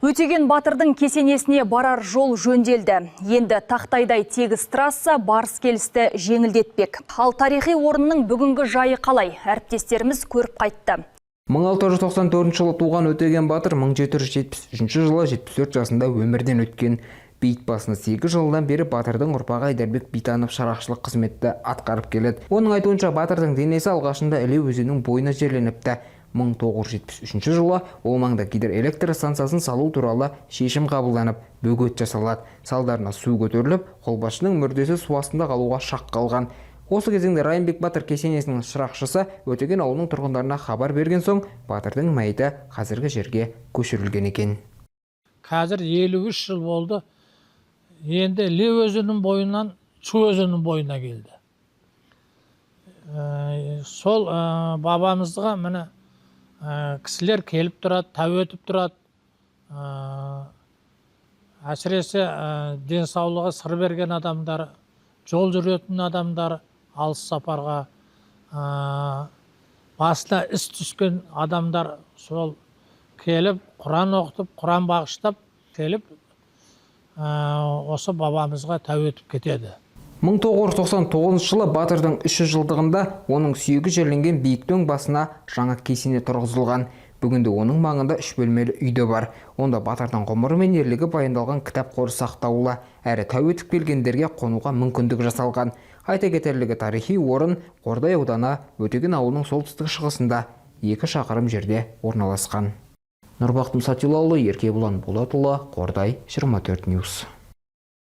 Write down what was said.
Өтеген батырдың кесенесіне барар жол жөнделді. Енді тақтайдай тегіс трасса барыс келісті жеңілдетпек. Ал тарихи орынның бүгінгі жайы қалай? Әріптестеріміз көріп қайтты. 1694 жылы туған Өтеген батыр 1773 жылы 74 жасында өмірден өткен. Бейіт басына 8 жылдан бері батырдың ұрпағы Айдарбек Битанов шырақшылық қызметті атқарып келеді. Оның айтуынша, батырдың денесі алғашында Іле өзенінің бойына жерленіпті. 1973 жылы ол маңда гидроэлектр станциясын салу туралы шешім қабылданып, бөгет жасалады. Салдарынан су көтеріліп, қолбасшының мүрдесі су астында қалуға шақ қалған. Осы кезеңде Райымбек батыр кесенесінің шырақшысы Өтеген ауылының тұрғындарына хабар берген соң, батырдың мәйіті қазіргі жерге көшірілген екен. Қазір 53 жыл болды. Енді Іле өзенінің бойынан Шу өзенінің бойына келді. Сол бабамызға міне кісілер келіп тұрады, тәу етіп тұрады. Әсіресе денсаулығы сыр берген адамдар, жол жүретін адамдар, алыс сапарға, басына іс түскен адамдар сол келіп, құран оқытып, құран бағыштап келіп, осы бабамызға тәу етіп кетеді. 1999 жылы батырдың 300 жылдығында оның сүйегі жерленген биік дөң басына жаңа кесене тұрғызылған. Бүгінде оның маңында үш бөлмелі үй де бар. Онда батырдың ғұмыры мен ерлігі баяндалған кітап қоры сақтаулы. Әрі тәу етіп келгендерге қонуға мүмкіндік жасалған. Айта кетерлігі, тарихи орын Қордай ауданы Өтеген ауылының солтүстік шығысында 2 шақырым жерде орналасқан. Нұрбақыт Мұсатилаұлы, Еркебұлан Болатұлы, Қордай, 24 News.